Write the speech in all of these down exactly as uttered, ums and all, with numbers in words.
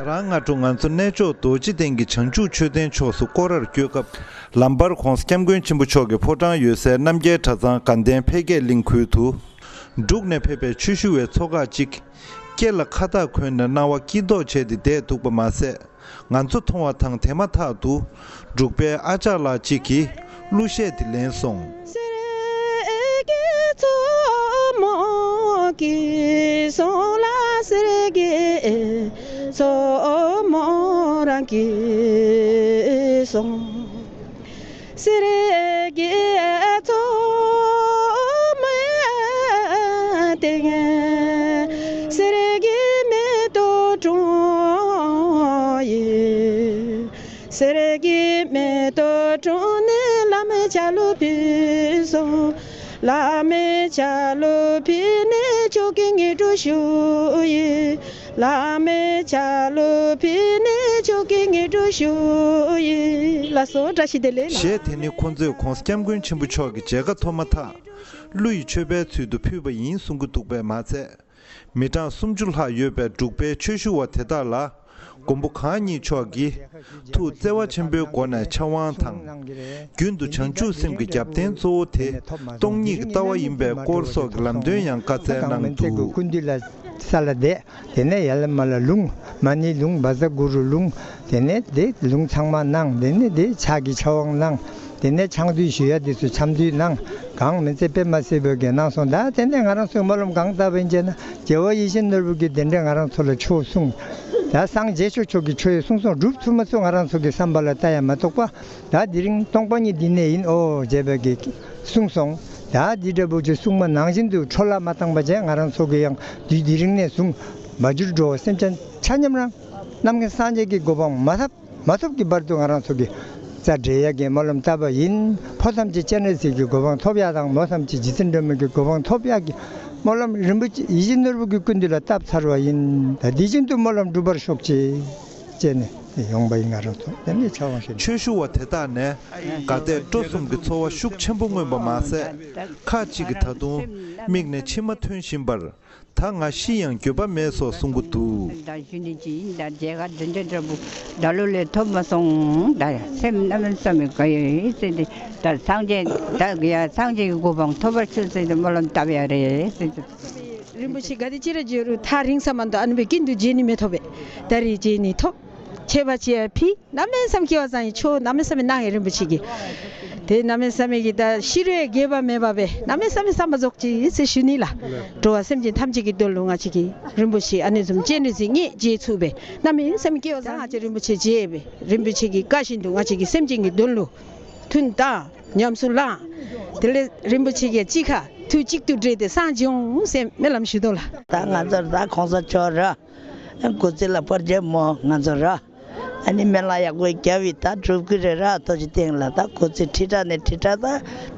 རང་སྔ་དྲོ་ང་ཚོ་གནས་མཆོག་རྡོ་རྗེ་གདན་གྱི་བྱང་ཆུབ་མཆོད་རྟེན་ཕྱོགས་སུ་སྐོར་རར་བསྐྱོད་སྐབས། ལམ་བར་༧གོང་ས་༧སྐྱབས་མགོན་ཆེན་པོ་མཆོག་གི་ཕོ་བྲང་ཡོད་སའི་རྣམ་རྒྱལ་གྲྭ་ཚང་དགའ་ལྡན་འཕེལ་རྒྱས་གླིང་ཁུལ་དུ། འབྲུག་ནས་ཕེབས་པའི་ཆོས་ཞུ་བའི་ཚོགས་ཁག་ཅིག་སྐེ་ལ་ཁ་བཏགས་གོན་ནས་སྣང་བ་སྐྱིད་མདོག་བྱས་ཏེ་བསྡད་འདུག་པ་མ་ཟད། ང་ཚོ་མཐོང་བ་དང་དེ་མ་ཐག་ཏུ། འབྲུག་པའི་ཨ་ཅག་ལགས་གཅིག་གིས་གླུ་གཞས་དེ་ལེན་སོང་། གསེར་གྱི་མཚོ་མོ་སྐྱེས་སོང་ལ། གསེར་གྱི་མཚོ་མོ་རང་སྐྱེས་སོང་། གསེར་གྱི་མཚོ་མོའི་སྟེང་གསེར་གྱི་མེ་ཏོག་བཀྲོངས་ཡིན། གསེར་གྱི་མེ་ཏོག་བཀྲོངས་ནས་བླ་མའི་ཆ་ལུགས་ཕུལ་སོང་། བླ་མའི་ཆ་ལུགས་ཕུལ་ནས་མཆོག་གི་ངན་འགྲོར་ཞུགས་ཡིན། བླ་མའི་ཆ་ལུགས་ཕུལ་ནས་མཆོག་གི་ངན་འགྲོར་ཞུགས་ཡིན། ལགས་སོ། བཀྲ་ཤིས་བདེ་ལེགས། གཞས་དེ་ནི་ཁོང་ཚོས་༧གོང་ས་༧སྐྱབས་མགོན་ཆེན་པོ་མཆོག་གི་མཇལ་ཁ་ཐོབ་མ་ཐག་གླུ་ཡི་མཆོད་པའི་ཚུལ་དུ་ཕུལ་བ་ཡིན་གསུང་གི་འདུག་པས་མ་ཚད། མི་གྲངས་སུམ་ཅུ་ལྷག་ཡོད་པའི་འབྲུག་པའི་ཆོས་ཞུ་བ་དེ་དག་ལ། མགོན་པོ་གང་ཉིད་མཆོག་གིས་ཐུགས་བརྩེ་བ་ཆེན་པོའི་སྒོ་ནས་ཕྱག་དབང་དང་། རྒྱུན་དུ་བྱང་ཆུབ་སེམས་ཀྱི་རྒྱབ་རྟེན་གཙོ་བོ་དེ་སྟོང་ཉིད་ཀྱི་ལྟ་བ་ཡིན་པའི་སྐོར་སོགས་ཀྱི་ལམ་སྟོན་ཡང་བཀའ་སྩལ་གནང་འདུག། ཀུན་འདུས་ལ་ས་ལ་བསྡད། དེ་ནས་ཡར་ལ་མར་ལ་ལུང་། མ་ཎི་ལུང་། བཛྲ་གུ་རུ་ལུང་། དེ་ནས་དེ་ལུང་ཚང་མ་གནང་། དེ་ནས་དེ་ཕྱག་གི་ཕྱག་དབང་གནང་། དེ་ནས་ཕྱག་མདུད་ཞུ་ཡ་དེ་ཚོ་ཕྱག་མདུད་གནང་། གང་མི་ཚེ་དཔེ་མ་སྲིད་པོ་གི་གནང་སོང་། ད་དེ་ནས་ང་རང་ཚོའི་སྨོན་ལམ་གང་བཏབ་པ་ཡིན་ཅེ་ན། རྒྱལ་བ་ཡིད་བཞིན་ནོར་བུ་གི་གདན་འདྲེན་ང་རང་ཚོ་ལ་ཆོག་གསུངས། ད་སངས་རྒྱས་ཆོས་མཆོག་གི་ཆོས་གསུང་སོང་། སྒྲུབ་ཐུབ་མ་ཐུབ་ང་རང་ཚོ་གི་བསམ་པ་ལ་ལྟ་ཡ་མ་གཏོགས་པ། ད་དེ་རིང་སྟོང་པ་ཉིད་འདི་ནས་ཡིན་ཨོ་ཅེས་པའི་གི་གསུངས་སོང་། ད་འདི་འདྲ་པོ་ཅིག་གསུངས་མ་ནང་བཞིན་དུ་འཕྲོ་བརླག་མ་བཏང་པ་བྱས། ང་རང་ཚོ་གི་ཡང་དུས་དེ་རིང་ནས་བཟུང་མ་གྱུར་འགྲོ་བ་སེམས་ཅན་ཆ་མཉམ་རང་རྣམ་མཁྱེན་སངས་རྒྱས་ཀྱི་གོ་འཕང་མ་ཐོབ་མ་ཐོབ་ཀྱི་བར་དུ་ང་རང་ཚོ་གི་རྩ་འགྲེལ་ཡག་གི་སྨོན་ལམ་བཏབ་པ་ཡིན། ཕོ་ཐམས་ཅད་སྤྱན་རས་གཟིགས་ཀྱི་གོ་འཕང་ཐོབ་ཡག་དང་། མོ་ཐམས་ཅད་རྗེ་བཙུན་སྒྲོལ་མ་གི་གོ་འཕང་ཐོབ་ཡག་གི་སྨོན་ལམ་རིན་པོ་ཆེ་ཡིད་བཞིན་ནོར་བུ་གི་སྐུ་མདུན་ལ་བཏབ་ཚར་བ་ཡིན། ད་འདི་བཞིན་དུ་སྨོན་ལམ་འགྲུབ་པར་ཤོག་ཅེས་བྱས་ནས་ཡོང་པ་ཡིན། ང་རང་ཚོ་དེ་ནས་ཕྱག་དབང་ཞུ། ཆོས་ཞུ་བ་དེ་དག་ནས་གལ་ཏེ་སྤྲོ་གསུམ་གྱི་ཚོར་བ་ཤུགས་ཆེན་པོ་མངོན་པ་མ་ཟད། ཁ་ཅིག་གིས་ད་དུང་མིག་ནས་མཆི་མ་ཐོན་བཞིན་པར། ད་ང་ཤི་ཡང་འགྱོད་པ་མེད་སོགས་གསུང་གི་འདུག། ད་ཞུ་ནི་ཅི་ཡིན། ད་མཇལ་ཁ་འདི་འདྲ་འདྲ་པོ་ད་ལོ་ལས་ཐོབ་མ་སོང་། ད་སེམས་གནམ་མེད་ས་མེད་དགའ་ཡོད་ཟེར་ཏེ། ད་སངས་རྒྱས་ད་ཡ་སངས་རྒྱས་ཀྱི་གོ་འཕང་ཐོབ་པར་ཤོག་ཟེར་ཏེ་སྨོན་ལམ་བཏབ་ཡ་རེད་ཟེར་ཏེ། རིན་པོ་ཆེ་ག་དེ་ཅི་ར་བརྗོད་རུང་ཐག་རིང་ས་མ་གཏོགས་ཨ་ནི་བའི་ཀུན་ཏུ་མཇལ་ནི་མི་ཐོབ་པས། ད་རེས་མཇལ་ནི་ཐོབ། མཆོད་པ་བྱེད་ཡ་ཕི། གནམ་མེད་ས་མེད་སྐལ་བ་བཟང་ཡི་ཆོས་གནམ་མེད་ས་མེད་གནང་ཡི་རིན་པོ་ཆེ་གིས། དེ་གནམ་མེད་ས་མེད་ཀྱི་ད་ཤི་རོའི་དགོས་པ་མེད་པ་བས་གནམ་མེད་ས་མེད་བསམ་པ་རྫོགས་ཀྱི་ཟེར་ཞུ་ནི་ལ། འགྲོ་བ་སེམས་ཅན་ཐམས་ཅད་ཀྱི་དོན་ལུ་ང་ཅིག་གིས་རིན་པོ་ཆེ་ཨ་ནེ་བཟུམ་སྤྱན་རས་གཟིགས་ངས་མཇལ་ཚུགས་པས་གནམ་མེད་ས་མེད་སྐལ་བ་བཟང་། ང་ཅིག་རིན་པོ་ཆེ་མཇལ་བས་རིན་པོ་ཆེ་གི་བཀའ་བཞིན་དུ་ང་ཅིག་གིས་སེམས་ཅན་གྱི་དོན་ལུ་ཐུན་བཏང་ཉམས་སུ་བླངས། དེ་ལས་རིན་པོ་ཆེ་གི་གཅིག་ཁ་ཐུགས་གཅིག་ཏུ་འདྲེས་ཏེ་སངས་རྒྱས་འོང་ཟེར་སྨོན་ལམ་ཞུ་དོ་ལ། ད་ང་ཚོར་ད་གོང་ས་མཆོག་ར། སྐུ་ཚེ་ལ་བར་ཆད་མོ་ང་ཚོ་ར། ཨ་ནི་སྨན་བླ་ཡག་པོ་རྒྱབ་བི་ད་སྒྲུབ་ཀྱི་རེད་ར། ཐུགས་རྗེ་བརྟན་ལ་ད་སྐུ་ཚེ་ཁྲི་ཕྲག་ནས་ཁྲི་ཕྲག་ད་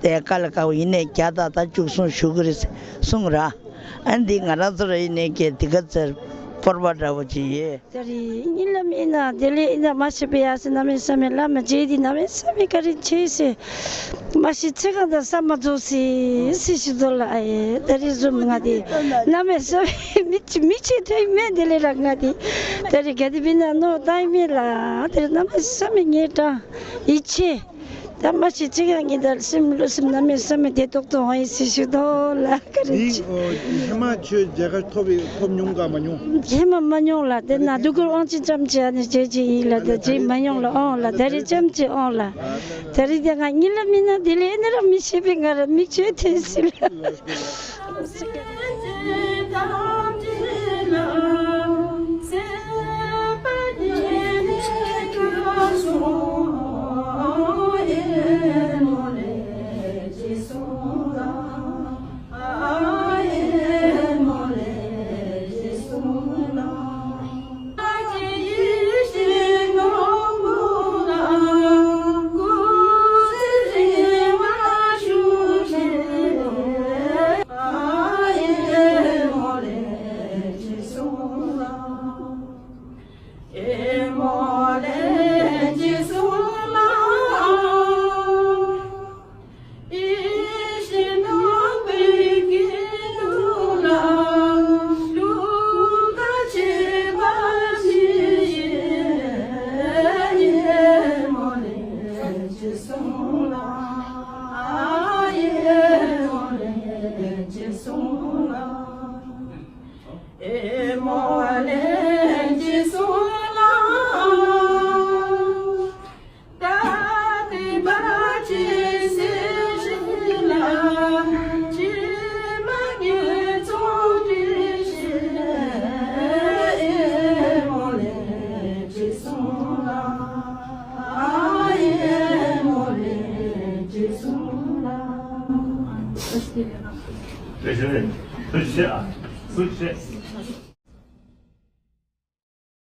དེ་དཀའ་ལས་ཁག་པོ་ཡིན་ནས་རྒྱ་ད་ད་བཅུ་གསུམ་བཞུགས་ཀྱི་རེད་གསུངས་ར། ཨ་འདི་ང་རང་ཚོ་ར་ཡིན་ནས་ཀྱེ་འདི་ག་ཚེར་སྤོར་པ་འདྲ་པོ་ཅིག་ཡོད། ད་རེས་གཉིད་ལམ་ཡིན་ན་བདེ་ལེགས་ཡིན་ན་མ་ཤེས་པའི་ཡ་སི་གནམ་མེད་ས་མེད་བླ་མ་མཇལ་དེ་གནམ་མེད་ས་མེད་བཀའ་དྲིན་ཆེ་ཟེར། མ་ཤི་ཚེ་གང་དང་བསམ་མ་རྫོགས་སི་སི་ཤི་དོ་ལ་ཨེ། ད་རེས་བཟུམ་ང་དེ་གནམ་མེད་ས་མེད་མི་ཆེ་མི་ཆེ་ཐོས་མེད་དེ་ལས་ར་ང་དེ་ད་རེས་ག་དེ་བི་ན་ནོ་ད་ཡི་མེད་ལ་ད་རེས་གནམ་མེད་ས་མེད་ངའི་གྲང་ཡིད་ཆེ། ད་མ་ཤི་ཚེ་གང་གི་ད་སེམས་བློ་སེམས་གནམ་མེད་ས་མེད་བདེ་ཏོག་ཏོ་ཧོན་ཡི་སི་ཤི་དོ་ལ་ཀ་རེ་ཆེ། ཧེ་མ་ཆོས་མཇལ་ཁ་ཐོབ་ཐོབ་མྱོང་ག་མ་མྱོང་། ཧེ་མ་མ་མྱོང་ལ་དེ་ན་སྡུག་གུར་དབང་ཆེན་ཙམ་ཅི་ཨ་ནི་བྱེད་ཅི་ཡིན་ལ་ད་ཅི་མ་མྱོང་ལ་ཨོང་ལ་ད་རེས་ཙམ་ཅི་ཨོང་ལ། ད་རེས་དེ་ང་གཉིད་ལ་མིན་ན་དེ་ལས་ཨེ་ནི་ར་མི་ཤེས་པའི་ང་ར་མིག་ཆོས་ཐོན་སྲིད་ལ། ཐུགས་རྗེ་ཆེ། ཐུགས་རྗེ་ཆེ།